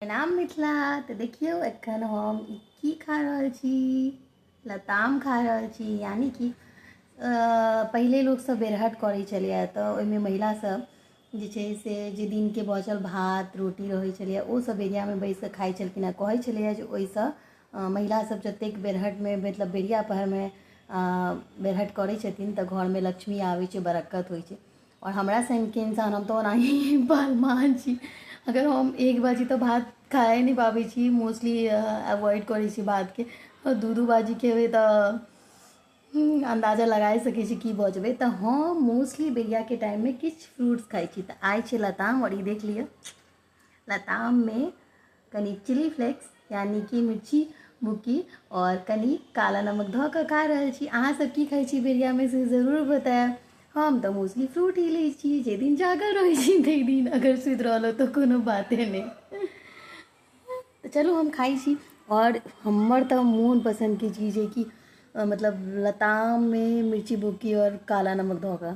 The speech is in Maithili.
प्रणाम मिथिला। तऽ देखियौ एखन हम ई की खा रहल छी, लताम खा रहल छी। यानि कि पहिले लोकसभ बेरहट करै छलैए तऽ ओहिमे महिला सब जे छै से जे दिनके बचल भात रोटी रहै छलैए ओ सब बेरियामे बैस कऽ खाइ छलखिन हँ। कहै छलैए जे ओहिसँ महिला सब जतेक बेरहटमे मतलब बेरिया पहरमे बेरहट करै छथिन तऽ घरमे लक्ष्मी आबै छै, बरक्कत होइ छै। आओर हमरा सनके इंसान, हम तऽ ओनाही बलमान छी, अगर हम एक बाजी तऽ भात खाए नहि पाबै छी, मोस्टली अवॉइड करै छी भातके, आओर दू दू बाजी खेबै तऽ अन्दाजा लगाए सकै छी की भऽ जेबै। तऽ हम मोस्टली बेरियाके टाइममे किछु फ्रूट्स खाइ छी। तऽ आइ छै लताम, आओर ई देख लिअ, लताममे कनि चिली फ्लेक्स यानि कि मिर्ची बुक्की आओर कनि काला नमक धऽ कऽ खा रहल छी। अहाँसभ की खाइ छी बेरियामे से जरूर बतायब। हम तऽ मोस्टली फ्रूट ही लै छी जे दिन जागल रहै छी ताहि दिन, अगर सुति रहलहुँ तऽ कोनो बाते नहि। तऽ चलू हम खाइ छी। आओर हमर तऽ मोन पसन्दके चीज अइ कि मतलब लताममे मिर्ची बुक्की आओर काला नमक धऽ कऽ।